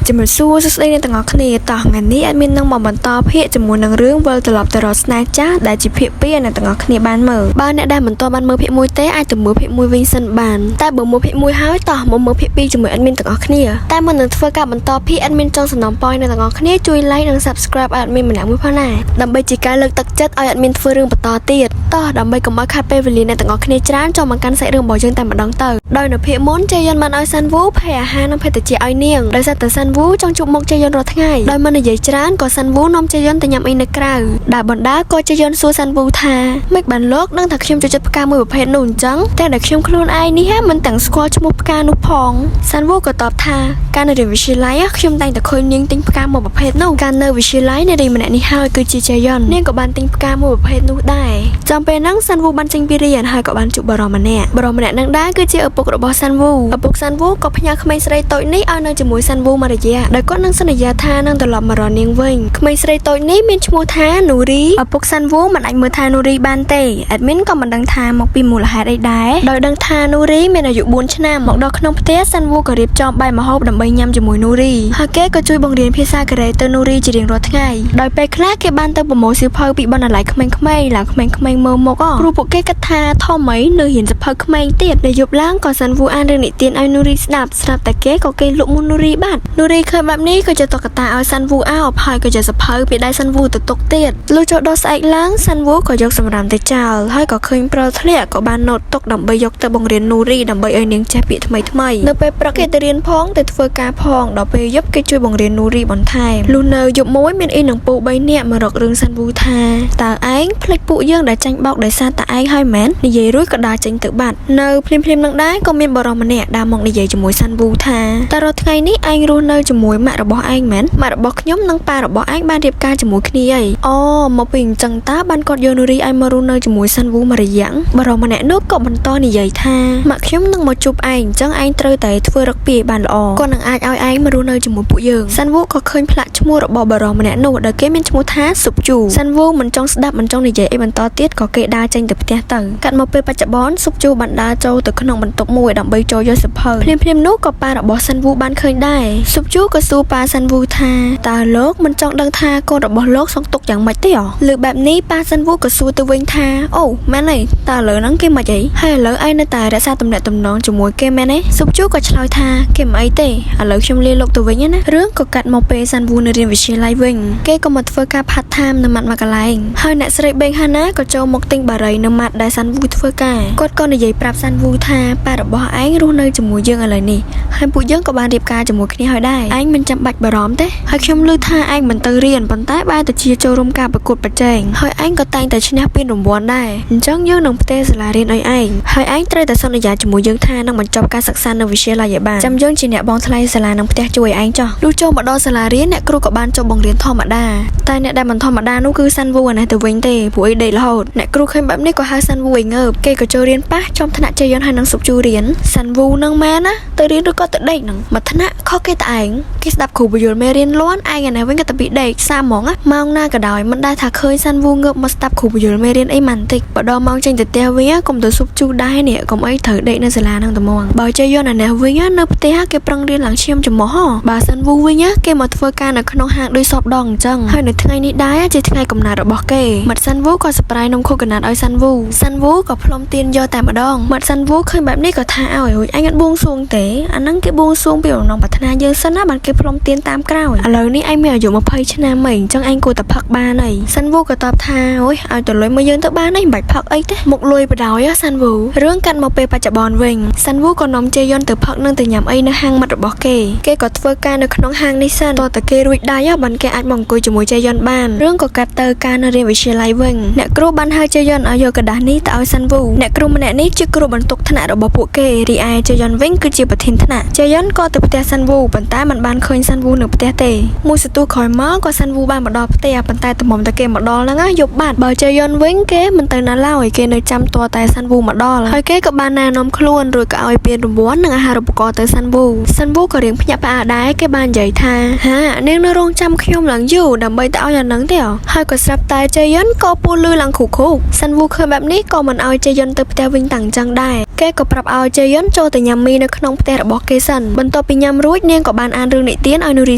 ជំរាបសួរសួស្តីអ្នកទាំងអស់គ្នាតោះថ្ងៃនេះ admin នឹងមកបន្តភាគជាមួយនឹងរឿងវិលត្រឡប់ទៅរកស្នេហ៍ចាស់ដែលជាភាគ2ឲ្យអ្នកទាំងអស់គ្នាបានមើលបើអ្នកដែលមិនទាន់បានមើលភាគ1ទេអាចទៅមើលភាគ1វិញសិនបានតែបើមើលភាគ1ហើយតោះមកមើលភាគ2ជាមួយ admin ទាំងអស់គ្នាតែមុននឹងធ្វើការបន្តភាគ admin ចង់សំណូមពរឲ្យអ្នកទាំងអស់គ្នាជួយ like និង subscribe ឲ្យ admin ម្នាក់មួយផងណាដើម្បីជាការលើកទឹកចិត្តឲ្យ admin ធ្វើរឿងបន្តទៀតតោះដើម្បីកុំឲ្យខាត់ពេលវេលាអ្នកទាំងអស់គ្នាច្រើនចូលមកកាន់សាច់រឿងរបស់យើងតែម្ដងទៅដោយនៅភាគមុនជេយុនបានឲ្យសាន់វូភ័យអាហារនិងភេទជ្ជៈឲ្យនាងដោយសារតែសាន់វូចង់ជួបមុខជេយុនរាល់ថ្ងៃដោយមិននិយាយច្រើនក៏សាន់វូនាំជេយុនទៅញ៉ាំអីនៅក្រៅដែលបណ្ដាក៏ជេយុនសួរសាន់វូថាម៉េចបានលោកដឹងថាខ្ញុំចូលចិត្តផ្កាមួយប្រភេទនោះអញ្ចឹងតែដែលខ្ញុំខ្លួនឯងនេះហ่าមិនទាំងស្គាល់ឈ្មោះផ្កានោះផងសាន់វូក៏តបថាកាលនៅរៀនវិទ្យាល័យខ្ញុំតែងតែឃើញនាងទិញផ្កាមួយប្រភេទនោះកាលនៅវិទ្យាល័យនារីម្នាក់នេះហើយគឺជាជេយុននាងក៏បានទិញផ្កាមួយប្រភេទនោះដែរចំពេលហ្នឹងសាន់វូបានចេញពីរៀនហើយក៏បានជួបបរិសម្នាក់បរិសម្នាក់ហ្នឹងដែរគឺជាឪពុករបស់សាន់វូឪពុកសាន់វូក៏ផ្ញើក្មេងស្រីតូចនេះឲ្យនៅជាមួយសាន់វូមួយរយៈដោយគាត់នឹងសន្យាថានឹងត្រឡប់មករកនាងវិញក្មេងស្រីតូចនេះមានឈ្មោះថានូរីឪពុកសាន់វូមិនអាចមើលថែនូរីបានទេ admin ក៏មិនដឹងថាមកពីមូលហេតុអីដែរដោយដឹងថានូរីមានអាយុ4ឆ្នាំមកដល់ក្នុងផ្ទះសាន់វូក៏រៀបចំបាយម្ហូបដើម្បីញ៉ាំជាមួយនូរីហើយគេក៏ជួយបង្រៀនភាសាកូរ៉េទៅនូរីជារៀងរាល់ថ្ងៃដោយពេលខ្លះគេបានទៅប្រមូលសៀវភៅពីបណ្ណាល័យក្មេងៗឡើងក្មេងៗមើលមុខព្រោះពួកគេគិតថាធំអីនៅរៀនសៀវភៅក្មេងទៀតនៅយប់ឡើងក៏សាន់វូអានរឿងនិទានឲ្យនូរីស្ដាប់ស្រាប់តែគេក៏គេលក់មុននូរីបាត់នូរីឃើញបែបនេះក៏យកតុក្កតាឲ្យសាន់វូអោបហើយក៏យកសៀវភៅពីដៃសាន់វូទៅទុកទៀតលុះចូលដល់ស្អែកឡើងសាន់វូក៏យកសម្រាមទៅចោលហើយក៏ឃើញព្រិលធ្លាក់ក៏បានណូតទុកដើម្បីយកទៅបង្រៀននូរីដើម្បីឲ្យនាងចេះពាក្យថ្មីថ្មីនៅពេលព្រឹកគេទៅរៀនផងទៅធ្វើការផងដល់ពេលយប់គេជួយបង្រៀននូរីបន្ថែមលុះនៅយប់មួយមានអ៊ីនិងពូ3នាក់មករករឿងសាន់វូថាតើឯងភ្លេចពួកយើងដែលចាញ់បោកដោយសារតែឯងហើយមែននិយាយរួចក៏ដើរចេញទៅបាត់នៅភ្លាមៗនឹងដែរក៏មានបរិសម្នាក់ដើរមកនិយាយជាមួយសាន់វូថាតើរាល់ថ្ងៃនេះឯងរស់នៅជាមួយម៉ាក់របស់ឯងមែនម៉ាក់របស់ខ្ញុំនិងប៉ារបស់ឯងបានរៀបការជាមួយគ្នាអីអូមកពីអញ្ចឹងតើបានគាត់យកនូរីឲ្យមករស់នៅជាមួយសាន់វូមួយរយៈបរិសម្នាក់នោះក៏បន្តនិយាយថាម៉ាក់ខ្ញុំនឹងមកជួបឯងអញ្ចឹងឯងត្រូវតែធ្វើរកពីឲ្យបានល្អគាត់នឹងអាចឲ្យឯងមករស់នៅជាមួយពួកយើងសាន់វូក៏ឃើញផ្លាកឈ្មោះរបស់បរិសម្នាក់នោះដែលគេមានឈ្មោះថាសុបជូសាន់វូមិនចង់ស្ដាប់មិនចង់និយាយអីបន្តទៀតក៏គេដើរចេញទៅផ្ទះទៅកាត់មកពេលបច្ចុប្បន្នសុបជូបានដើរចូលទៅក្នុងបន្ទប់មួយដើម្បីចូលយកសៀវភៅភ្លាមភ្លាមនោះក៏ប៉ារបស់សាន់វូបានឃើញដែរសុបជូក៏សួរប៉ាសាន់វូថាតើលោកមិនចង់ដឹងថាកូនរបស់លោកសងទុកយ៉ាងម៉េចទេអលើបែបនេះប៉ាសាន់វូក៏សួរទៅវិញថាអូមែនទេតើឥឡូវហ្នឹងគេមិនអីហើយឥឡូវឯងនៅតែរក្សាទំនាក់ទំនងជាមួយគេមែនទេសុបជូក៏ឆ្លើយថាគេមិនអីទេឥឡូវខ្ញុំលាលោកទៅវិញណារឿងក៏កាត់មកពេលសាន់វូនៅរៀនវិទ្យាល័យវិញគេក៏មកធ្វើការ part time នៅម៉ាត់មួយកន្លែងហើយអ្នកស្រីបេងហាណាក៏ចូលមកទិញបារីនៅម៉ាត់ដែលសាន់វូធ្វើការគាត់ក៏និយាយប្រាប់សាន់វូថាប៉ារបស់ឯងរស់នៅជាមួយយើងឥឡូវនេះហើយពួកយើងក៏បានរៀបការជាមួយគ្នាហើយដែរឯងមិនចាំបាច់បារម្ភទេហើយខ្ញុំឮថាឯងមិនទៅរៀនប៉ុន្តែបែរទៅជាចូលរួមការប្រកួតប្រជែងហើយឯងក៏តែងតែឈ្នះពានរង្វាន់ដែរអញ្ចឹងយើងនឹងផ្ទេរសាលារៀនឲ្យឯងហើយឯងត្រូវតែសន្យាជាមួយយើងថានឹងបញ្ចប់ការសិក្សានៅវិទ្យាល័យឲ្យបានចាំយើងជាអ្នកបងថ្លៃសាលានឹងផ្ទះជួយឯងចោះលុះចូលមកដល់សាលារៀនអ្នកគ្រូក៏បានចូលបង្រៀនធម្មតាតែអ្នកដែលមិនធម្មតានោះគឺសាន់វូអានេះទៅវិញទេព្រោះអីដេករហូតអ្នកគ្រូឃើញបែបនេះក៏ហៅសាន់វូឲ្យងើបគេក៏ចូលរៀនប៉ះចំថ្នាក់ជ័យយន្តហើយនឹងសុបជូរៀនសាន់វូនឹងមែនណាទៅរៀនឬក៏ទៅដេកហ្នឹងមួយថ្នាក់ខុសគេតែឯងគេស្ដាប់គ្រូបញ្យល់មេរៀនលាន់ឯងអានេះវិញក៏ទៅពីដេកសាហ្មងណាម៉ោងណាក៏ដោយមិនដែលថាឃើញសាន់វូងើបមកស្ដាប់គ្រូបញ្យល់មេរៀនអីម៉ាន់តិចបើដល់ម៉ោងចេញទៅផ្ទះវិញកុំទៅសុបជូដែរនេះកុំអីត្រូវដេកនៅសាលាហ្នឹងតែហ្មងបើជ័យយន្តអានេះវិញនៅផ្ទះគេប្រឹងរៀនឡើងឈាមច្រមុះបើសាន់វូវិញគេមកធ្វើការនៅក្នុងហាងដូចសពដងអញ្ចឹងហើយនៅថ្ងៃនេះដែរជាថ្ងៃកំណើតរបស់គេមិត្តសាន់វូក៏surprise នំ coconut ឲ្យសាន់វូសាន់វូក៏ផ្លុំទៀនយកតែម្ដងមិត្តសាន់វូឃើញបែបនេះក៏ថាឲ្យរួចអញអត់បួងសួងទេអាហ្នឹងគេបួងសួងពីបំណងប្រាថ្នាយើងសិនណាបានគេផ្លុំទៀនតាមក្រោយឥឡូវនេះឯងមានអាយុ20ឆ្នាំហីអញ្ចឹងឯងគួរតែផឹកបានហីសាន់វូក៏តបថាអូយឲ្យទៅលុយមកយើងទៅបានហីមិនបាច់ផឹកអីទេមុខលុយបដ ாய் សាន់វូរឿងកាត់មកពេលបច្ចុប្បន្នវិញសាន់វូក៏នាំជេយុនទៅផឹកនិងទៅញ៉ាំអីនៅហាងមិត្តរបស់គេគេក៏ធ្វើការនៅក្នុងហាងនេះសិនតតែគេរួចដៃបានគេអាចមកអង្គុយជាមួយជេយុនបានរឿងក៏កាត់ទៅការនៅរៀនវិទ្យាល័យវិញអ្នកគ្រូបានហៅជេយុនឲ្យយកក្រដាសនេះទៅឲ្យសាន់វូអ្នកគ្រូម្នាក់នេះជាគ្រូបន្ទុកថ្នាក់របស់ពួកគេរីឯជេយុនវិញគឺជាប្រធានថ្នាក់ជេយុនក៏ទៅផ្ទះសាន់វូប៉ុន្តែមិនបានឃើញសាន់វូនៅផ្ទះទេមួយសន្ទុះក្រោយមកក៏សាន់វូបានមកដល់ផ្ទះប៉ុន្តែទំមតែគេមកដល់ហ្នឹងយប់បាត់បើជេយុនវិញគេមិនទៅណាឡើយគេនៅចាំតតែសាន់វូមកដល់ហើយគេក៏បានណែនាំខ្លួនរួចក៏ឲ្យពានរង្វាន់និងអាហារូបករណ៍ទៅសាន់វូសាន់វូក៏រៀងភ្ញាក់ផ្អើលដែរគេបាននិយាយថាហានាងនៅរងចាំខ្ញុំឡើងយូរដើម្បីទៅឲ្យអាហ្នឹងទេហើយក៏ស្រាប់តែជេយុនក៏ពូលឺឡើងគ្រូគ្រូសាន់វូឃើញបែបនេះក៏មិនឲ្យជេយុនទៅផ្ទះវិញតាំងចឹងដែរគេក៏ប្រាប់ឲ្យជេយុនចូលទៅញ៉ាំមីនៅក្នុងផ្ទះរបស់គេសិនបន្ទាប់ពីញ៉ាំរួចនាងក៏បាន អានរឿងនិទានឲ្យនូរី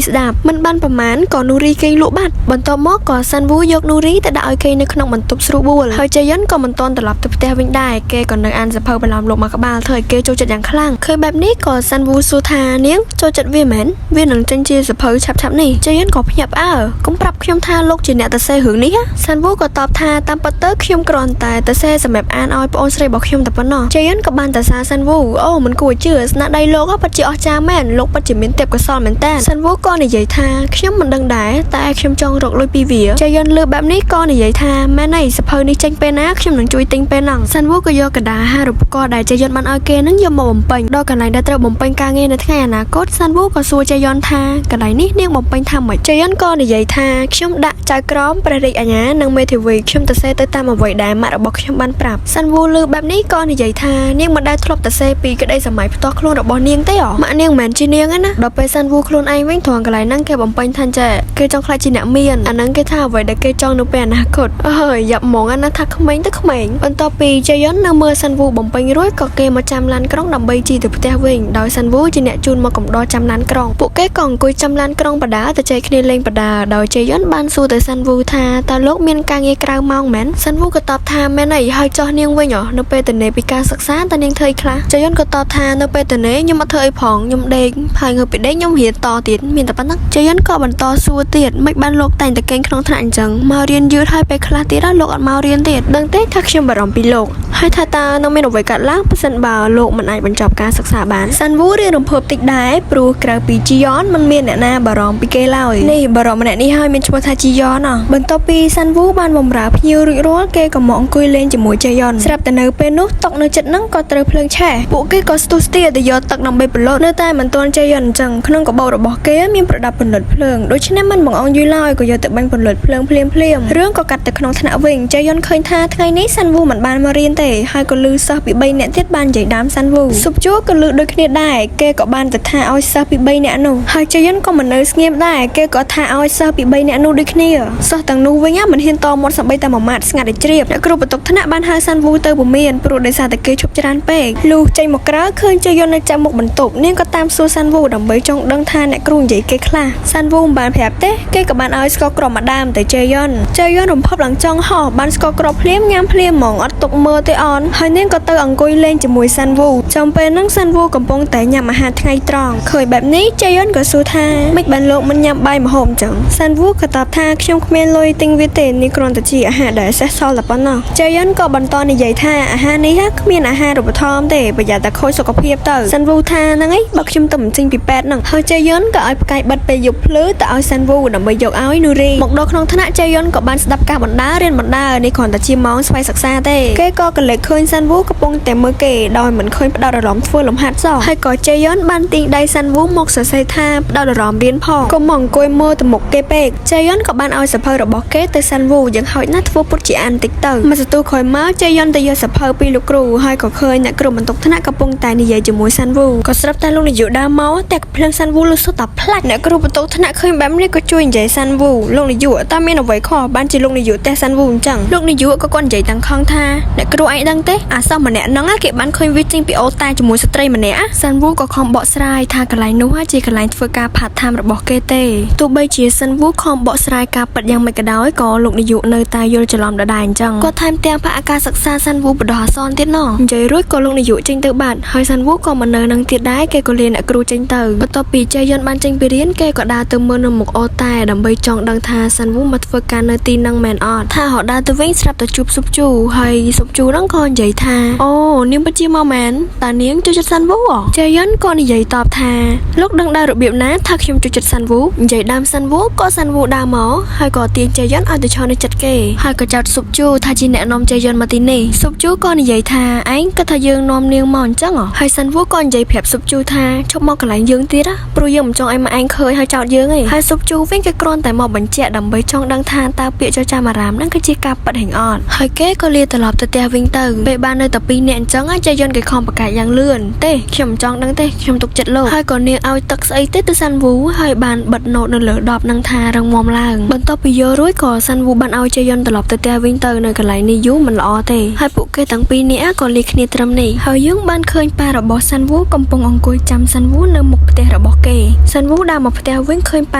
ស្ដាប់មិនបានប្រមាណក៏នូរីគេងលក់បាត់បន្ទាប់មកក៏សាន់វូយកនូរីទៅដាក់ឲ្យគេនៅក្នុងបន្ទប់ស្រួលបួលហើយជេយុនក៏មិនទាន់ត្រឡប់ទៅផ្ទះវិញដែរគេក៏នៅអានសភៅបន្លំលោកមកក្បាលធ្វើឲ្យគេចូលចិត្តយ៉ាងខ្លាំងឃើញបែបនេះក៏សាន់វូសួរថានាងចូលចិត្តវាមែនវានឹងចេញជាសភៅឆាប់ៗនេះជេយុនក៏ភ្ញាក់ផ្អើលកុំប្រាប់ខ្ញុំថាលោកជាអ្នកទៅសេរឿងនេះសាន់វូក៏តបថាតាមពិតទៅខ្ញុំគ្រាន់តែទៅសេសម្រាប់អានឲ្យប្អូនស្រីរបស់ខ្ញុំតែប៉ុណ្ណោះជេយុនក៏បានទៅសារសាន់វូអូមិនគួរជឿស្នាដៃលោកពិតជាអស្ចារ្យមែនលោកពិតជាមានទេពកោសល្យមែនតើសាន់វូក៏និយាយថាខ្ញុំមិនដឹងដែរតែខ្ញុំចង់រកលុយពីវាជេយុនលើបែបនេះក៏និយាយថាមែនហើយសភៅនេះចេញពេលណាខ្ញុំនឹងជួយទិញពេលហ្នឹងសាន់វូក៏យកកដាហារូបករណ៍ដែលជេយុនបានឲ្យគេនឹងយកមកបំពេញដល់កន្លែងដែលត្រូវបំពេញការងារនៅថ្ងៃអនាគតសាន់វូក៏សួរជេយុនថាកន្លែងនេះនាងបំពេញថាម៉េចជេយុនក៏និយាយថាខ្ញុំដាក់ចៅក្រមព្រះរាជអាជ្ញានិងមេធាវីខ្ញុំទៅសេទៅតាមអ្វីដែលម៉ាក់របស់ខ្ញុំបានប្រាប់សាន់វូលើបែបនេះក៏និយាយថានាងមិនដែលធ្លាប់ទៅសេពីក្តីសម័យផ្ទាល់ខ្លួនរបស់នាងទេអម៉ាក់នាងមិនមែនជានាងទេណាដល់ពេលសាន់វូខ្លួនឯងវិញត្រង់កន្លែងហ្នឹងគេបំពេញថាចេះគេចង់ខ្លាចជាអ្នកមានអាហ្នឹងគេថាអ្វីដែលគេចង់នៅពេលអនាគតអើយយ៉ាប់ហ្មងអាណាថាក្មេងទៅក្មេងបន្ទាប់ពីជេយុននៅមើលសាន់វូបំពេញរួចក៏គេមកចាំឡានក្រុងដើម្បីជិះទៅផ្ទះវិញដោយសាន់វូជាអ្នកជូនមកកំដរចាំឡានក្រុងពួកគេក៏អង្គុយចាំឡានក្រុងបដាទៅចែកគ្នាលេងបដាដោយជេយុនបានសួរទៅសាន់វូថាតើលោកមានការងារក្រៅម៉ោងមែនសាន់វូក៏តបថាមែនហើយហើយចោះនាងវិញនៅពេលតនេពីការសិក្សាតើនាងធ្វើអីខ្លះជេយុនក៏តបថានៅពេលតនេខ្ញុំអត់ធ្វើអីផងខ្ញុំដេកហើយងើបពីដេកខ្ញុំរៀនតទៀតមានតែប៉ុណ្ណឹងជេយុនក៏បន្តសួរទៀតមិនបានលោកតែងតែគេងក្នុងថ្នាក់អញ្ចឹងមករៀនយឺតហើយពេលខ្លះទៀតលោកអត់មករៀនទៀតដឹងទេថាខ្ញុំបារម្ភពីលោកហើយថាតើនឹងមានអ្វីកើតឡើងប្រសិនបើលោកមិនអាចបញ្ចប់ការសិក្សាបានសាន់វូរៀនរំភើបតិចដែរព្រោះក្រៅពីជីយ៉នមិនមានអ្នកណាបារម្ភពីគេឡើយនេះបារម្ភម្នាក់នេះហើយមានឈ្មោះថាជីយ៉នបន្ទាប់ពីសាន់វូបានបំរើភ្ញៀវរួចរាល់គេក៏មកអង្គុយលេងជាមួយជេយ៉នស្រាប់តែនៅពេលនោះតុកនៅចិត្តនឹងក៏ត្រូវភ្លើងឆេះពួកគេក៏ស្ទុះស្ទាទៅយកទឹកដើម្បីពន្លត់នៅតែមិនទាន់ជេយ៉នអញ្ចឹងក្នុងកាបូបរបស់គេមានប្រដាប់ពន្លត់ភ្លើងដូច្នេះមិនបង្អង់យូរឡើយក៏យកទៅបាញ់ពន្លត់ភ្លើងភ្លាមភ្លាមរឿងក៏កាត់ទៅក្នុងថ្នាក់វិញជេយ៉នឃើញថាថ្ងៃនេះសាន់វូមិនបានមករៀនទេហើយក៏លឺសិស្សពី3នាក់ទៀតបាននិយាយដើមសាន់វូសុបជួក៏លឺដូចគ្នាដែរគេក៏បានទៅថាឲ្យសិស្សពី3នាក់នោះហើយជេយ៉នក៏មិននៅស្ងៀមដែរគេក៏ថាឲ្យសិស្សពី3នាក់នោះដូចគ្នាសិស្សទាំងនោះវិញមិនហ៊ានតមាត់សម្បីតែមួយម៉ាត់ស្ងាត់ឲ្យជ្រាបអ្នកគ្រូបន្ទុកថ្នាក់បានហៅសាន់វូទៅពមៀនព្រោះដោយសារតែគេឈប់ច្រើនពេកលុះចេញមកក្រៅឃើញជេយ៉ននៅចាំមុខបន្ទប់នាងក៏តាមសួរសាន់វូដើម្បីចង់ដឹងថាអ្នកគ្រូនិយាយគេខ្លះសាន់វូមិនបានប្រាប់ទេគេក៏បានឲ្យស្ករគ្រាប់ម្ដាមទៅជេយ៉នជេយ៉នរំភើបឡើងចង់ហោះបានស្ករគ្រាប់ភ្លាមញ៉ាំភ្លាមហ្មងអត់ទុកមើលទេអនហើយនាងក៏ទៅអង្គុយលេងជាមួយសាន់វូចំពេលហ្នឹងសាន់វូកំពុងតែញ៉ាំអាហារថ្ងៃត្រង់ឃើញបែបនេះជេយ៉នក៏សួរថាមិនបានលោកមិនញ៉ាំបាយម្ហូបអញ្ចឹងសាន់វូក៏តបថាខ្ញុំគ្មានលុយទិញវាទេនេះគ្រាន់តែជាអាហារដែលសេះសល់តែប៉ុណ្ណោះជេយ៉នក៏បន្តនិយាយថាអាហារនេះគ្មានអាហារូបត្ថម្ភទេប្រយ័ត្នតែខូចសុខភាពទៅសាន់វូថាហ្នឹងឯងបើខ្ញុំទៅមិនចេញពីពេទ្យហ្នឹងហើយជេយ៉នក៏ឲ្យផ្កាយបិទពេលយប់ភ្លឺទៅឲ្យសាន់វូដើម្បីយកឲ្យនូរីមកដល់ក្នុងថ្នាក់ជេយ៉នក៏បានស្ដាប់ការបណ្ដារៀនបណ្ដានេះគ្រាន់តែជាម៉ោងស្វ័យសិក្សាទេគេក៏កលេចឃើញសាន់វូកំពុងតែមើលគេដោយមិនឃើញផ្ដោតអារម្មណ៍ធ្វើលំហាត់សោះហើយក៏ជេយ៉នបានទាញដៃសាន់វូមកសរសេរថាផ្ដោតអារម្មណ៍រៀនផងកុំមកអង្គុយមើលទៅមុខគេពេកជេយ៉នក៏បានឲ្យសភៅរបស់គេទៅសាន់វូយ៉ាងហោចណាស់ធ្វើពុតជាអានតិចទៅមួយសន្ទុះក្រោយមកជេយ៉នទៅយកសភៅពីលោកគ្រូហើយក៏ឃើញអ្នកគ្រូបន្ទុកថ្នាក់កំពុងតែនិយាយជាមួយសាន់វូក៏ស្រាប់តែលោកនាយកដើរមកតែភ្លើងសាន់វូលឺសុទ្ធតែផ្លាច់អ្នកគ្រូបន្ទុកថ្នាក់ឃើញបែបនេះក៏ជួយនិយាយសាន់វូលោកនាយកតើមានអ្វីខុសបានជាលោកនាយកទេសាន់វូអញ្ចឹងលោកនាយកក៏គាត់និយាយតាំងខំថាអ្នកគ្រូឯងដឹងទេអាសិស្សម្នាក់ហ្នឹងគេបានឃើញវាចេញពីអូតាជាមួយស្ត្រីម្នាក់សាន់វូក៏ខំបកស្រាយថាកន្លែងនោះជាកន្លែងធ្វើការ part time របស់គេទេទោះបីជាសាន់វូខំបកស្រាយការពិតយ៉ាងម៉េចក៏ដោយក៏លោកនាយកនៅតែយល់ច្រឡំដដែលអញ្ចឹងគាត់ថែមទាំងផាកការសិក្សាសាន់វូបដោះអាសន្នទៀតណោះនិយាយរួចក៏លោកនាយកចេញទៅបាត់ហើយសាន់វូក៏មិននៅនឹងទៀតដែរគេក៏លាអ្នកគ្រូចេញទៅបន្ទាប់ពីជេយ៉ុនបានចេញពីរៀនគេក៏ដើរទៅមើលនៅមុខអូតែដើម្បីចង់ដឹងថាសាន់វូមកធ្វើការនៅទីនឹងមែនអត់ថាហៅដើរទៅវិញស្រាប់តែជួបសុបជូហើយសុបជូហ្នឹងក៏និយាយថាអូនាងពិតជាមកមែនតើនាងចូលចិត្តសាន់វូជេយ៉ុនក៏និយាយតបថាលោកដឹងដែររបៀបណាថាខ្ញុំចូលចិត្តសាន់វូនិយាយដើមសាន់វូក៏សាន់វូដើរមកហើយក៏ទាញជេយ៉ុនឲ្យទៅឈរនៅចិត្តគេហើយក៏ចោទសុបជូថាជាអ្នកនាំជេយ៉ុនមកទីនេះសុបជូក៏និយាយថាឯងគិតថាយើងនាំនាងមកអញ្ចឹងហើយសាន់វូក៏និយាយប្រាប់សុបជូថាឈប់មកកន្លែងយើងទៀតណាព្រោះយើងមិនចង់ឲ្យម៉ាក់ឯងឃើញហើយចោទយើងឯងហើយសុបជូវិញគេគ្រាន់តែមកបញ្ជាក់ដើម្បីចង់ដឹងថាតើពាក្យចចាមអារាមហ្នឹងគឺជាការពិតហែងអត់ហើយគេក៏លាត្រឡប់ទៅផ្ទះវិញទៅពេលបាននៅតែពីរនាក់អញ្ចឹងជេយ៉ុនគេខំប្រកែកយ៉ាងលឿនទេខ្ញុំមិនចង់ដឹងទេខ្ញុំទុកចិត្តលោកហើយក៏នាងឲ្យទឹកស្អីទេទៅសាន់វូហើយបានបិទណូតនៅលើដបនឹងថារឹងមាំឡើងបន្ បន្ទាប់ពីយករួចក៏សាន់វូបានឲ្យជេយុនត្រឡប់ទៅផ្ទះវិញទៅនៅកន្លែងនេះយូរមិនល្អទេហើយពួកគេទាំងពីរនាក់ក៏លាគ្នាត្រឹមនេះហើយយើងបានឃើញប៉ារបស់សាន់វូកំពុងអង្គុយចាំសាន់វូនៅមុខផ្ទះរបស់គេសាន់វូដើរមកផ្ទះវិញឃើញប៉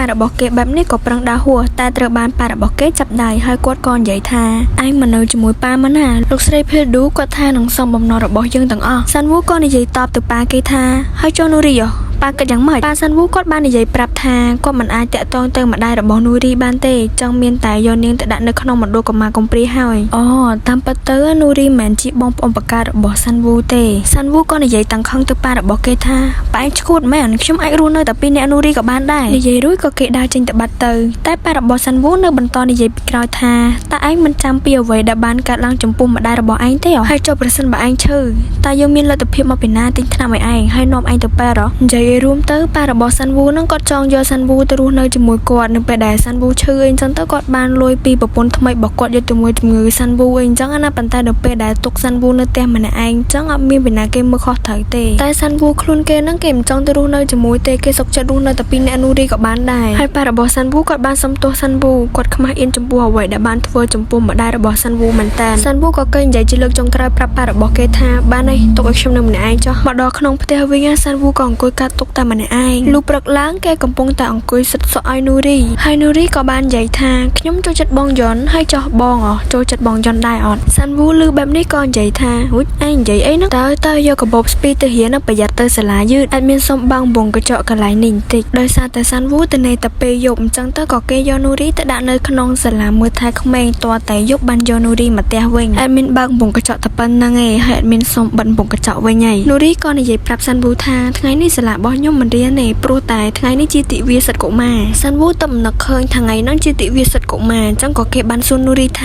ារបស់គេបែបនេះក៏ប្រឹងដើរហួសតែត្រូវបានប៉ារបស់គេចាប់ដៃហើយគាត់ក៏និយាយថាឯងមកនៅជាមួយប៉ាមកណាលោកស្រីភីលឌូគាត់ថានឹងសុំបំណុលរបស់យើងទាំងអស់សាន់វូក៏និយាយតបទៅប៉ាគេថាហើយចុះនូរីហ៎ ប៉ាគិតយ៉ាងម៉េចប៉ាសាន់វូគាត់បាននិយាយប្រាប់ថាគាត់មិនអាចតាក់ទងទៅម្ដាយរបស់នូរីបានទេចង់មានតែយកនាងទៅដាក់នៅក្នុងមណ្ឌលកម្មាកំព្រាហើយអូតាមពិតទៅនូរីមិនមែនជាបងប្អូនបកើតរបស់សាន់វូទេសាន់វូក៏និយាយតាំងខឹងទៅប៉ារបស់គេថាប៉ាឯងឈួតមែនខ្ញុំអាចរស់នៅតែពីរនាក់នូរីក៏បានដែរនិយាយរួចក៏គេដើរចេញទៅបាត់ទៅតែប៉ារបស់សាន់វូនៅបន្តនិយាយពីក្រោយថាតើឯងមិនចាំពីអ្វីដែលបានកើតឡើងចំពោះម្ដាយរបស់ឯងទេហើយចុះប្រសិនបើឯងឈឺតើយើងមានលទ្ធភាពមកពីណាទិញថ្នាំឲ្យឯងហើយនាំឯងទៅពេទ្យហ៎និយាយឲ្យរួមទៅប៉ារបស់សាន់វូនឹងគាត់ចង់យកសាន់វូទៅរស់នៅជាមួយគាត់នៅពេលដែលសាន់វូឈឺអីចឹងទៅគាត់បានលួយពីប្រពន្ធថ្មីរបស់គាត់យកទៅមួយជំងឺសាន់វូអីចឹងណាប៉ុន្តែដល់ពេលដែលទុកសាន់វូនៅផ្ទះម្នាក់ឯងចឹងអត់មានពីណាគេមើលខុសត្រូវទេតែសាន់វូខ្លួនគេនឹងគេមិនចង់ទៅរស់នៅជាមួយទេគេសុខចិត្តរស់នៅតែពីរនាក់នោះរីក៏បានដែរហើយប៉ារបស់សាន់វូគាត់បានសុំទោសសាន់វូគាត់ខ្មាស់អៀនចំពោះអ្វីដែលបានធ្វើចំពោះម្ដាយរបស់សាន់វូមែនតើសាន់វូក៏គេនិយាយជាលើកចុងក្រោយប្រាប់ប៉ារបស់គេថាបានហើយទុកឲ្យខ្ញុំនៅម្នាក់ឯងចុះមកដល់ក្នុងផ្ទះវិញសាន់វូក៏អង្គុយកាត់ទុកតែម្នាក់ឯងលុះព្រឹកឡើងគេកំពុងតែអង្គុយសិតសក់ឲ្យនូរីហើយនូរីក៏បាននិយាយថាខ្ញុំចូលចិត្តបងយ៉ុនហើយចោះបងអចូលចិត្តបងយ៉ុនដែរអត់សាន់វូលឺបែបនេះក៏និយាយថាហួចឯងនិយាយអីហ្នឹងតើតើយកកាបូបស្ពីទៅរៀនប្រយ័ត្នទៅសាលាយឺតអាចមានសុំបាំងវងកញ្ចក់កន្លែងនេះបន្តិចដោយសារតែសាន់វូទៅនៃតែពេលយប់អញ្ចឹងទៅក៏គេយកនូរីទៅដាក់នៅក្នុងសាលាមើលថែក្មេងតើតែយប់បានយកនូរីមកផ្ទះវិញអាចមានបើកវងកញ្ចក់តែប៉ុណ្្នឹងឯងហើយអាចមានសុំបិទវងកញ្ចក់វិញហើយនូរីក៏និយាយប្រាប់សាន់វូថាថ្ងៃនេះសាលារបស់ខ្ញុំមិនរៀនទេព្រោះតែថ្ងៃនេះជាទិវាសិទ្ធិកុមារសាន់វូទៅមិននឹកឃើញថ្ងៃហ្នឹងជាទិវាសិទ្ធិកុមារអញ្ចឹងក៏គេបានសួរនូរីថ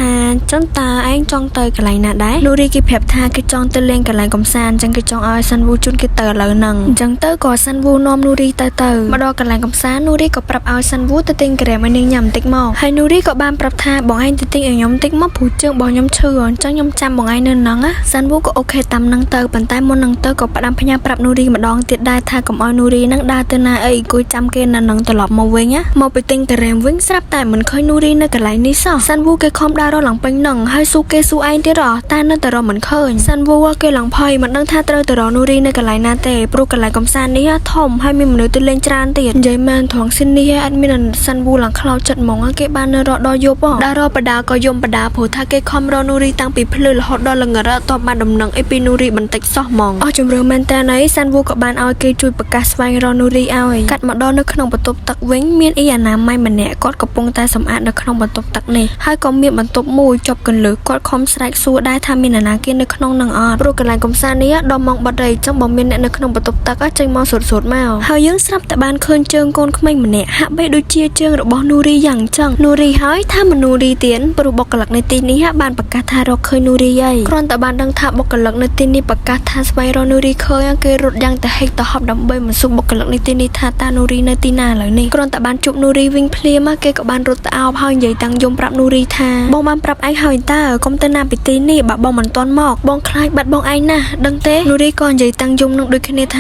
ាចឹងតើឯងចង់ទៅកន្លែងណាដែរនូរីគេប្រាប់ថាគេចង់ទៅលេងកន្លែងកំសាន្តអញ្ចឹងគេចង់ឲ្យសាន់វូជូនគេទៅឥឡូវហ្នឹងអញ្ចឹងទៅក៏សាន់វូនាំនូរីទៅទៅមកដល់កន្លែងកំសាន្តនូរីក៏ប្រាប់ឲ្យសាន់វូទៅទិញក្រែមឲ្យនាងញ៉ាំបន្តិចមកហើយនូរីក៏បានប្រាប់ថាបងឯងទៅទិញឲ្យខ្ញុំបន្តិចមកព្រោះជើងរបស់ខ្ញុំឈឺអញ្ចឹងខ្ញុំចាំបងឯងនៅហ្នឹងណាសាន់វូក៏ OK តាមហ្នឹងទៅប៉ុន្តែមុនហ្នឹងទៅក៏ផ្ដាំផ្ញើប្រាប់នូរីម្ដងទៀតដែរថាកុំឲ្យនូរីហ្នឹងដើរទៅណាអីអង្គុយចាំគេនៅហ្នឹងត្រឡប់មកវិញណាមកไปទិញការ៉េមវិញស្រាប់តែមិនឃើញនូរីនៅកន្លែងនេះសោះសាន់វូគេខំដើររកឡើងពេញហ្នឹងហើយស៊ូគេស៊ូឯងទៀតហ៎តែនៅតែរកមិនឃើញសាន់វូគេឡើងភ័យមិនដឹងថាត្រូវទៅរកនូរីនៅកន្លែងណាទេព្រោះកន្លែងកំសាន្តនេះធំហើយមានមនុស្សទៅលេងច្រើនទៀតនិយាយមែនត្រង់ស៊ីននេះអត់មានសាន់វូឡើងខ្លោចចិត្តហ្មងគេបាននៅរកដល់យប់ដើររកបដាក៏យំបដាព្រោះថាគេខំរកនូរីតាំងពីភ្លឺរហូតដល់ល្ងរតបបានដំណឹងអីពីនូរីបន្តិចសោះហ្មងអស់ជំរឿមែនតើអីសាន់វូក៏បានឲ្យគេជួយប្រកាសស្វែងរកនូរីឲ្យកាត់មកដល់នៅក្នុងបន្ទប់ទឹកវិញមានអ៊ីអាណាម័យម្នាក់គាត់កំពុងតែសម្អាតនៅក្នុងបន្ទប់ទឹកនេះហើយក៏មានបន្ទប់មួយជាប់កន្លឹះគាត់ខំស្រែកសួរដែរថាមាននរណាគេនៅក្នុងនឹងអត់ព្រោះកន្លែងកំសាន្តនេះដល់ម៉ោងបាត់ហើយចឹងបើមានអ្នកនៅក្នុងបន្ទប់ទឹកចេញមកសូត្រសូត្រមកហើយយើងស្រាប់តែបានឃើញជើងកូនក្មេងម្នាក់ហាក់បីដូចជាជើងរបស់នូរីយ៉ាងចឹងនូរីហើយថាមនូរីទៀនព្រោះបុគ្គលិកនៅទីនេះបានប្រកាសថារកឃើញនូរីហើយគ្រាន់តែបានដឹងថាបុគ្គលិកនៅទីនេះប្រកាសថាស្វែងរកនូរីឃើញគេរត់យ៉ាងទៅហិចទៅហប់ដើម្បីមកសួរបុគ្គលិកនៅទីនេះថាតើនូរីនៅទីណាឥឡូវនេះគ្រាន់តែបានជួបនូរីវិញភ្លាមគេក៏បានរត់ទៅអោបហើយនិយាយតាំងយំប្រាប់នូរីថាបងបានប្រាប់ឯងហើយតើកុំទៅណាពីទីនេះបើបងមិនទាន់មកបងខ្លាចបាត់បងឯងណាស់ដឹងទេនូរីក៏និយាយតាំងយំនឹងដូចគ្នាថា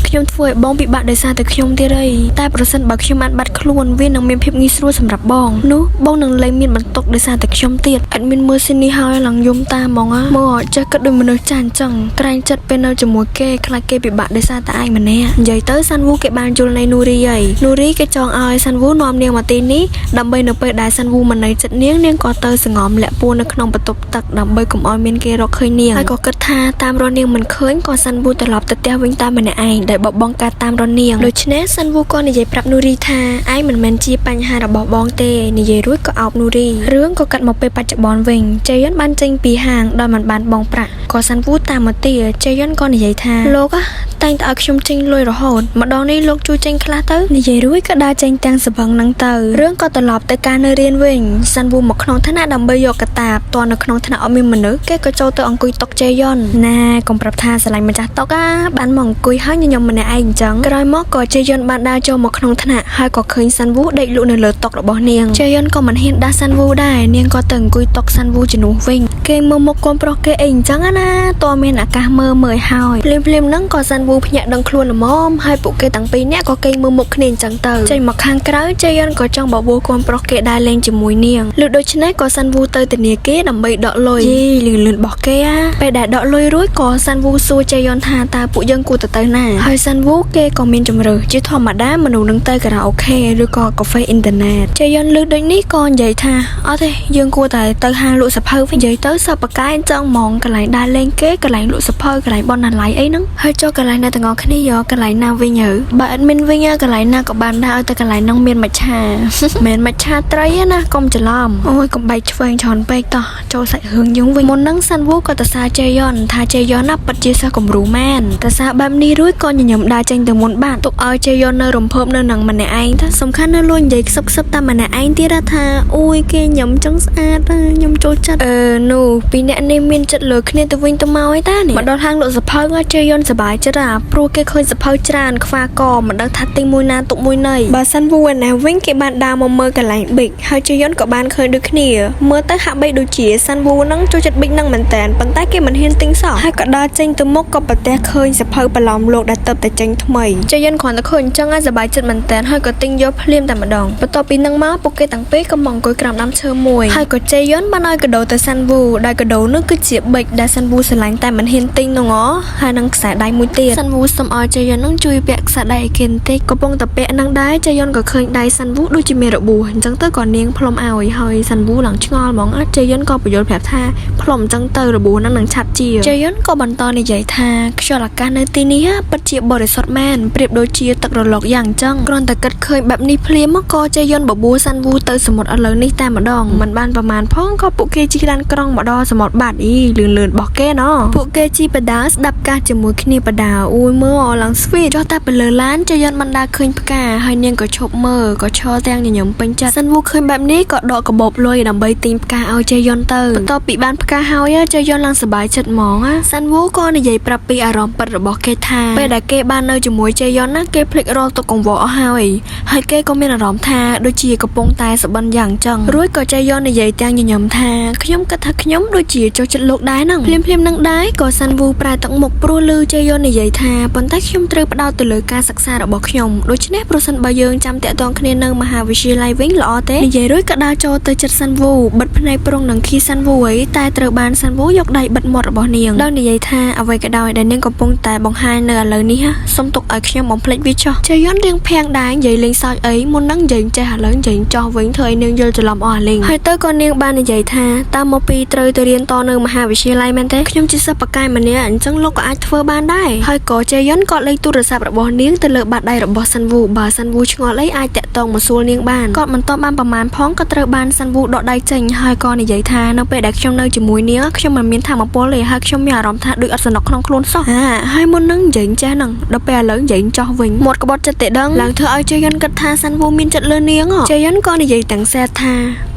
ខ្ញុំធ្វើឲ្យបងពិបាកដោយសារតែខ្ញុំទៀតអីតែប្រសិនបើខ្ញុំបានបាត់ខ្លួនវានឹងមានភាពងាយស្រួលសម្រាប់បងនោះបងនឹងលែងមានបន្ទុកដោយសារតែខ្ញុំទៀតអត់មានមើលស៊ីននេះហើយឡើងយំតាមហ្មងមើលអត់ចេះគិតដូចមនុស្សចាស់អញ្ចឹងក្រែងចិត្តពេលនៅជាមួយគេខ្លាចគេពិបាកដោយសារតែឯងម្នាក់និយាយទៅសាន់វូគេបានយល់នៃនូរីហើយនូរីគេចង់ឲ្យសាន់វូនាំនាងមកទីនេះដើម្បីនៅពេលដែលសាន់វូមិននៅចិត្តនាងនាងក៏ទៅសងំលាក់ពួននៅក្នុងបន្ទប់ទឹកដើម្បីកុំឲ្យមានគេរកឃើញនាងហើយក៏គិតថាតាមរកនាងមិនឃើញក៏សាន់វូត្រឡប់ទៅផ្ទះវិញតាមម្នាក់ឯងដែលបបងការតាមរកនាងដូច្នេះសាន់វូក៏និយាយប្រាប់នូរីថាឯងមិនមែនជាបញ្ហារបស់បងទេនិយាយរួចក៏អោបនូរីរឿងក៏កាត់មកពេលបច្ចុប្បន្នវិញជេយុនបានចេញពីហាងដោយមិនបានបងប្រាក់ក៏សាន់វូតាមមកទៀតជេយុនក៏និយាយថាលោកតែងតែឲ្យខ្ញុំចេញលុយរហូតម្ដងនេះលោកជួយចេញខ្លះទៅនិយាយរួចក៏ដើរចេញទាំងសវឹងហ្នឹងទៅរឿងក៏ត្រឡប់ទៅការនៅរៀនវិញសាន់វូមកក្នុងថ្នាក់ដើម្បីយកកតាបតនៅក្នុងថ្នាក់អត់មានមនុស្សគេក៏ចូលទៅអង្គុយតុកជេយុនណាកុំប្រាប់ថាស្រឡាញ់ម្ចាស់តុកអាបានមកអង្គុយហើយញញឹមម្នាក់ឯងអញ្ចឹងក្រោយមកក៏ជេយុនបានដើរចូលមកក្នុងថ្នាក់ហើយក៏ឃើញសាន់វូដេកលក់នៅលើតុរបស់នាងជេយុនក៏មិនហ៊ានដាស់សាន់វូដែរនាងក៏ទៅអង្គុយតុសាន់វូជំនួសវិញគេមើលមុខកូនប្រុសគេអីអញ្ចឹងណាតើមានឱកាសមើលមើលហើយភ្លាមភ្លាមហ្នឹងក៏សាន់វូ វូភ្ញាក់ដឹងខ្លួនល្មមហើយពួកគេទាំងពីរនាក់ក៏គេងមើលមុខគ្នាអញ្ចឹងទៅចេញមកខាងក្រៅចេយ៉ុនក៏ចង់បបួលកូនប្រុសគេដើរលេងជាមួយនាងលើដូច្នេះក៏សាន់វូទៅធនាគារដើម្បីដកលុយយីលឿនលឿនរបស់គេអាពេលដែលដកលុយរួចក៏សាន់វូសួរចេយ៉ុនថាតើពួកយើងគួរទៅទៅណាហើយសាន់វូគេក៏មានជំរឿជាធម្មតាមនុស្សនឹងទៅការ៉ាអូខេឬក៏កាហ្វេអ៊ីនធឺណិតចេយ៉ុនលើដូចនេះក៏និយាយថាអត់ទេយើងគួរតែទៅហាងលក់សភៅវិញនិយាយទៅសពកែអញ្ចឹងហ្មងកន្លែងដើរលេងគេកន្លែងលក់សភៅកន្លែងបណ្ណាល័យអីហ្នឹងហើយចូលកន្លែងណាទាំងអស់គ្នាយកកន្លែងណាវិញទៅបើអត់មានវិញកន្លែងណាក៏បានដែរឲ្យតែកន្លែងហ្នឹងមានមច្ឆា មិនមច្ឆាត្រីទេណាកុំច្រឡំអូយកុំបែកឆ្វេងច្រើនពេកតោះចូលសាច់រឿងយើងវិញមុនហ្នឹងសាន់វូក៏តសាជេយ៉ុនថាជេយ៉ុនណាពិតជាសិស្សគំរូមែនតសាបែបនេះរួចក៏ញញឹមដើរចេញទៅមុនបាត់ទុកឲ្យជេយ៉ុននៅរំភើបនៅនឹងម្នាក់ឯងថាសំខាន់នៅលួចនិយាយខ្សឹបខ្សឹបតាមម្នាក់ឯងទៀតថាអូយគេញឹមចឹងស្អាតខ្ញុំចូលចិត្តអឺនោះពីរអ្នកនេះមានចិត្តលើគ្នាទៅវិញទៅមកឯតានេះមកដល់ហាងលក់សភៅជេយ៉ុនសប្បាយចិត្តអាព្រោះគេឃើញសភៅច្រើនខ្វាកមិនដឹងថាទិញមួយណាទុកមួយណីបើសិនវូឯណាវិញគេបានដើរមកមើលកន្លែងប៊ិចហើយជេយ៉ុនក៏បានឃើញដូចគ្នាមើលទៅហាក់បីដូចជាសាន់វូនឹងចូលចិត្តប៊ិចនឹងមែនតើប៉ុន្តែគេមិនហ៊ានទិញសោះហើយក៏ដើរចេញទៅមុខក៏ប្រទះឃើញសភៅប្រឡំលោកដែលទៅតែចេញថ្មីជេយ៉ុនគ្រាន់តែឃើញអញ្ចឹងហើយសប្បាយចិត្តមែនតើហើយក៏ទិញយកភ្លាមតែម្ដងបន្ទាប់ពីនឹងមកពួកគេទាំងពីរក៏មកអង្គុយក្រោមដើមឈើមួយហើយក៏ជេយ៉ុនបានឲ្យកដោទៅសាន់វូដែលកដោនោះគឺជាប៊ិចដែលសាន់វូស្រឡាញ់តែមិនហ៊ានទិញនោះងហើយនឹងខ្សែដៃមួយទៀតសាន់វូសុំឲ្យជេយ៉ុននឹងជួយពាក់ខ្សែដៃឲ្យគេបន្តិចកំពុងតែពាក់នឹងដែរជេយ៉ុនក៏ឃើញដៃសាន់វូដូចជាមានរបួសអញ្ចឹងទៅក៏នាងផ្លុំឲ្យហើយសាន់វូឡើងឆ្ងល់ហ្មងជេយ៉ុនក៏បញ្យល់ប្រាប់ថាផ្លុំអញ្ចឹងទៅរបួសនឹងនឹងឆាប់ជាជេយ៉ុនក៏បន្តនិយាយថាខ្យល់អាកាសនៅទីនេះពិតជាបរិសុទ្ធមែនប្រៀបដូចជាទឹករលកយ៉ាងអញ្ចឹងគ្រាន់តែគិតឃើញបែបនេះភ្លាមមកក៏ជេយ៉ុនបបួលសាន់វូទៅសមុទ្រឥឡូវនេះតែម្ដងមិនបានប្រមាណផងក៏ពួកគេជិះឡានក្រុងមកដល់សមុទ្របាត់អីលឿនលឿនរបស់គេណោះពួកគេជិះបដាស្ដាប់កាសជាមួយគ្នាបដាអូយមើលអឡើងស្វីតចុះតែទៅលើឡានជេយ៉ុនបានដើរឃើញផ្កាហើយនាងក៏ឈប់មើលក៏ឈរទាំងញញឹមពេញចិត្តសាន់វូឃើញបែបនេះក៏ដកកាបូបលុយដើម្បីទិញផ្កាឲ្យជេយ៉ុនទៅបន្ទាប់ពីបានផ្កាហើយជេយ៉ុនឡើងសប្បាយចិត្តហ្មងសាន់វូក៏និយាយប្រាប់ពីអារម្មណ៍ពិតរបស់គេថាពេលដែលគេបាននៅជាមួយជេយ៉ុនណាគេភ្លេចរាល់ទុកកង្វល់អស់ហើយហើយគេក៏មានអារម្មណ៍ថាដូចជាកំពុងតែសបិនយ៉ាងចឹងរួចក៏ជេយ៉ុននិយាយទាំងញញឹមថាខ្ញុំគិតថាខ្ញុំដូចជាចូលចិត្តលោកដែរហ្នឹងភ្លាមភ្លាមនឹងដែរក៏សាន់វូប្រែទឹកមុខព្រោះឮជេយ៉ុននិយាយថាប៉ុន្តែខ្ញុំត្រូវផ្ដោតទៅលើការសិក្សារបស់ខ្ញុំដូច្នេះប្រសិនបើយើងចាំតាក់ទងគ្នានៅមហាវិទ្យាល័យវិញល្អទេនិយាយរួចក៏ដើរចូលទៅចិត្តសាន់វូបិទភ្នែកប្រុងនឹងខីសាន់វូអីតែត្រូវបានសាន់វូយកដៃបិទមាត់របស់នាងដោយនិយាយថាអ្វីក៏ដោយដែលនាងកំពុងតែបង្ហាញនៅឥឡូវនេះសូមទុកឲ្យខ្ញុំបំភ្លេចវាចុះជេយ៉ុនរៀងភាំងដែរនិយាយលេងសើចអីមុននឹងនិយាយចេះឥឡូវនិយាយចោះវិញធ្វើឲ្យនាងយល់ច្រឡំអស់អាលីងហើយទៅក៏នាងបាននិយាយថាតាមមកពីត្រូវទៅរៀនតនៅមហាវិទ្យាល័យមែនទេខ្ញុំជាសិស្សបកាយម្នាក់អញ្ចឹងលោកក៏អាចធ្វើបានដែរហើយក៏ជេយ៉ុនក៏លេខទូរស័ព្ទរបស់នាងទៅលើបាតដៃរបស់សាន់វូបើសាន់វូឆ្ងល់អីអាចតាក់ទងមកសួរនាងបានគាត់មិនតបបានប្រមាណផងក៏ត្រូវបានសាន់វូដកដៃចេញហើយក៏និយាយថានៅពេលដែលខ្ញុំនៅជាមួយនាងខ្ញុំមិនមានធម៌ពលទេហើយខ្ញុំមានអារម្មណ៍ថាដូចអត់សំណុកក្នុងខ្លួនសោះហាហើយមុននឹងនិយាយចេះហ្នឹងដល់ពេលឥឡូវនិយាយចោះវិញមាត់ក្បត់ចិត្តទេដឹងឡើងធ្វើឲ្យជេយ៉ុនគិតថាសាន់វូមានចិត្តលើនាងជេយ៉ុនក៏និយាយទាំងសែតថ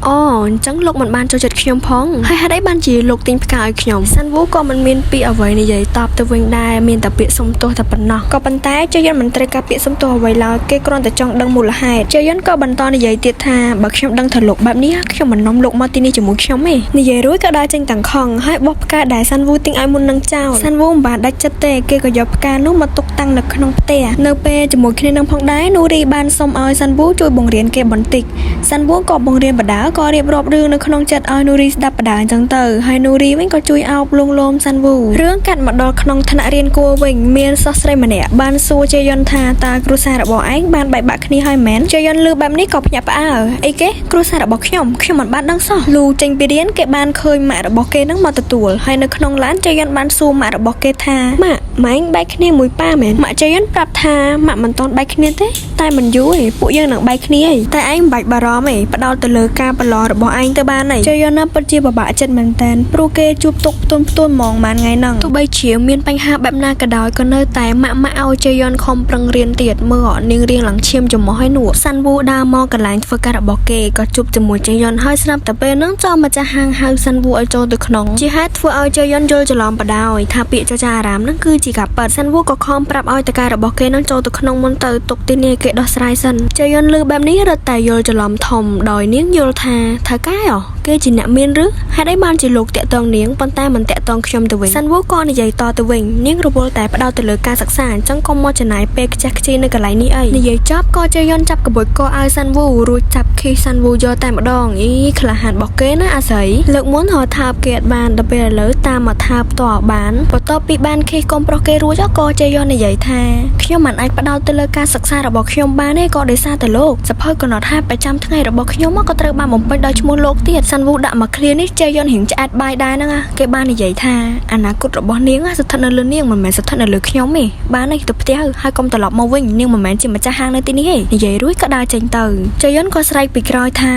ាអូអញ្ចឹងលោកមិនបានចូលចិត្តខ្ញុំផងហើយហេតុអីបានជាលោកទិញផ្កាឲ្យខ្ញុំសាន់វូក៏មិនមានពាក្យអ្វីនិយាយតបទៅវិញដែរមានតែពាក្យសុំទោសតែប៉ុណ្ណោះក៏ប៉ុន្តែជេយ៉ុនមិនត្រូវការពាក្យសុំទោសអ្វីឡើយគេគ្រាន់តែចង់ដឹងមូលហេតុជេយ៉ុនក៏បន្តនិយាយទៀតថាបើខ្ញុំដឹងថាលោកបែបនេះខ្ញុំមិននាំលោកមកទីនេះជាមួយខ្ញុំទេនិយាយរួចក៏ដើរចេញទាំងខឹងហើយបោះផ្កាដែលសាន់វូទិញឲ្យមុននឹងចោលសាន់វូមិនបានដាច់ចិត្តទេគេក៏យកផ្កានោះមកទុកតាំងនៅក្នុងផ្ទះនៅពេលជាមួយគ្នានឹងផងដែរនូរីបានសុំឲ្យសាន់វូជួយបង្រៀនគេបន្តិចសាន់វូក៏បង្រៀនបដាក៏រៀបរាប់រឿងនៅក្នុងចិត្តឲ្យនូរីស្ដាប់បដាអញ្ចឹងទៅហើយនូរីវិញក៏ជួយអោបលងលោមសាន់វូរឿងកាត់មកដល់ក្នុងថ្នាក់រៀនគួរវិញមានសិស្សស្រីម្នាក់បានសួរជេយ៉ុនថាតើគ្រួសាររបស់ឯងបានបែកបាក់គ្នាហើយមែនជេយ៉ុនឮបែបនេះក៏ភ្ញាក់ផ្អើលអីគេគ្រួសាររបស់ខ្ញុំខ្ញុំមិនបានដឹងសោះលូចេញពីរៀនគេបានឃើញម៉ាក់របស់គេនឹងមកទទួលហើយនៅក្នុងឡានជេយ៉ុនបានសួរម៉ាក់របស់គេថាម៉ាក់ម៉ែងបែកគ្នាមួយប៉ាមែនម៉ាក់ជេយ៉ុនប្រាប់ថាម៉ាក់មិនទាន់បែកគ្នាទេតែមិនយូរទេពួកយើងនឹងបែកគ្នាឯងតែឯងមិនបាច់បារម្ភទេផ្ដោតទៅលើការប្រឡងរបស់ឯងទៅបានហើយជេយ៉ុនណាពិតជាពិបាកចិត្តមែនតើព្រោះគេជួបទុកផ្ទួនផ្ទួនហ្មងម៉ានថ្ងៃហ្នឹងទោះបីជាមានបញ្ហាបែបណាក៏ដោយក៏នៅតែម៉ាក់ម៉ាក់ឲ្យជេយ៉ុនខំប្រឹងរៀនទៀតមើលនាងរៀងឡើងឈាមច្រមុះហើយនោះសាន់វូដើរមកកន្លែងធ្វើការរបស់គេក៏ជួបជាមួយជេយ៉ុនហើយស្រាប់តែពេលហ្នឹងចំម្ចាស់ហាងហៅសាន់វូឲ្យចូលទៅក្នុងជាហេតុធ្វើឲ្យជេយ៉ុនយល់ច្រឡំបដ ாய் ថាពាក្យចចាអារាមហ្នឹងគឺ គឺជាការពិតសាន់វូក៏ខំប្រាប់ឲ្យតកែរបស់គេនឹងចូលទៅក្នុងមុនទៅទុកទីនេះគេដោះស្រាយសិនជយុនលឺបែបនេះរត់តែយល់ច្រឡំធំដោយនាងយល់ថាថៅកែអគេជាអ្នកមានឬហេតុអីបានជាលោកតាក់តងនាងប៉ុន្តែមិនតាក់តងខ្ញុំទៅវិញសាន់វូក៏និយាយតទៅវិញនាងរវល់តែផ្ដោតទៅលើការសិក្សាអញ្ចឹងកុំមកចំណាយពេលខ្ជះខ្ជាយនៅកន្លែងនេះអីនិយាយចប់ក៏ជយុនចាប់កបួយកឲ្យសាន់វូរួចចាប់ខីសាន់វូយកតែម្ដងអីក្លាហានរបស់គេណាអាស្រីលើកមុនរកថាបគេអត់បានដល់ពេលឥឡូវតាមមកថាបផ្ទាល់បានបន្ទាប់ពីបានខីកុំប្រុសគេរួចក៏ជយុននិយាយថាខ្ញុំមិនអាចផ្ដោតទៅលើការសិក្សារបស់ខ្ញុំបានទេក៏ដោយសារតែលោកសភៅកំណត់ហេតុប្រចាំថ្ងៃរបស់ខ្ញុំក៏ត្រូវបានបំពេញដោយឈ្មោះលោកទៀតសាន់វូដាក់មកឃ្លានេះជយុនរៀងឆ្អែតបាយដែរហ្នឹងគេបាននិយាយថាអនាគតរបស់នាងស្ថិតនៅលើនាងមិនមែនស្ថិតនៅលើខ្ញុំទេបានទេទៅផ្ទះហើយកុំត្រឡប់មកវិញនាងមិនមែនជាម្ចាស់ហាងនៅទីនេះទេនិយាយរួចក៏ដើរចេញទៅជយុនក៏ស្រែកពីក្រោយថា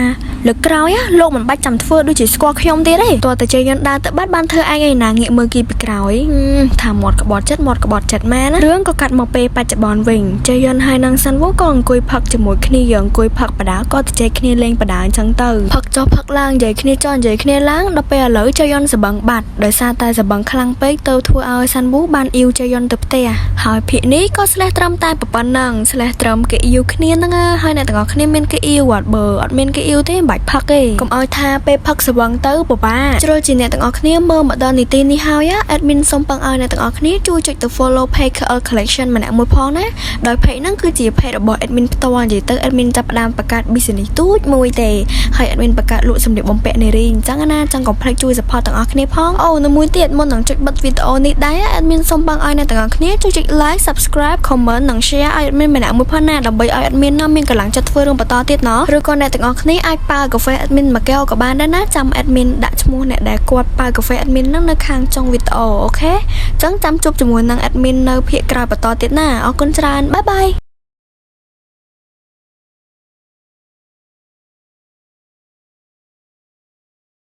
លើកក្រោយលោកមិនបាច់ចាំធ្វើដូចជាស្គាល់ខ្ញុំទៀតទេតើតែជយុនដើរទៅបាត់បានធ្វើឯងឯណាងាកមើលគីពីក្រោយថាមាត់ក្បត់ចិត្តមាត់ក្បត់ចិត្តមែនណារឿងក៏កាត់មកពេលបច្ចុប្បន្នវិញជយុនហើយនឹងសាន់វូក៏អង្គុយផឹកជាមួយគ្នាយើងអង្គុយផឹកបដាក៏ទៅជែកគ្នាលេងបដាអញ្ចឹងទៅផឹកចុះផឹកឡើងនិយាយគ្នាចុះនិយាយគ្នាឡើងដល់ពេលឥឡូវជយុនសបឹងបាត់ដោយសារតែសបឹងខ្លាំងពេកទៅធ្វើឲ្យសាន់វូបានអ៊ីវជយុនទៅផ្ទះហើយភាគនេះក៏ស្លេះត្រឹមតែប៉ុណ្ណឹងស្លេះត្រឹមគេអ៊ីវគ្នាហ្នឹងហើយអ្នកទាំងអស់គ្នាមានគេអ៊ីវអត់បើអត់មានគេអ៊ីវទេមិនបាច់ផឹកទេកុំឲ្យថាពេលផឹកសវឹងទៅពិបាកជ្រុលជាអ្នកទាំងអស់គ្នាមើលមកដល់នីតិនេះហើយ admin សូមពឹងឲ្យអ្នកទាំងអស់គ្នាជួយចុចទៅ follow page KL Collection ម្នាក់មួយផងណាដោយ page ហ្នឹងគឺជា page របស់ admin ផ្ទាល់និយាយទៅ admin ចាប់ផ្ដើមបង្កើត business ទូចមួយទេហើយ admin បង្កើតលក់សម្លៀកបំពាក់នារីអញ្ចឹងណាចង់កុំភ្លេចជួយ support ទាំងអស់គ្នាផងអូនៅមួយទៀតមុននឹងចុចបិទវីដេអូនេះដែរ admin សូមបងឲ្យអ្នកទាំងអស់គ្នាជួយចុច like subscribe comment និង share ឲ្យ admin ម្នាក់មួយផងណាដើម្បីឲ្យ admin នោះមានកម្លាំងចិត្តធ្វើរឿងបន្តទៀតណោះឬក៏អ្នកទាំងអស់គ្នាអាចប៉ាវកាហ្វេ admin មួយកែវក៏បានដែរណាចាំ admin ដាក់ឈ្មោះអ្នកដែលគាត់ប៉ាវកាហ្វេ admin ហ្នឹងនៅខាងចុងវីដេអូOK អញ្ចឹងចាំជួបជាមួយនឹង admin នៅភាគក្រោយបន្តទៀតណាអរគុណច្រើន bye bye.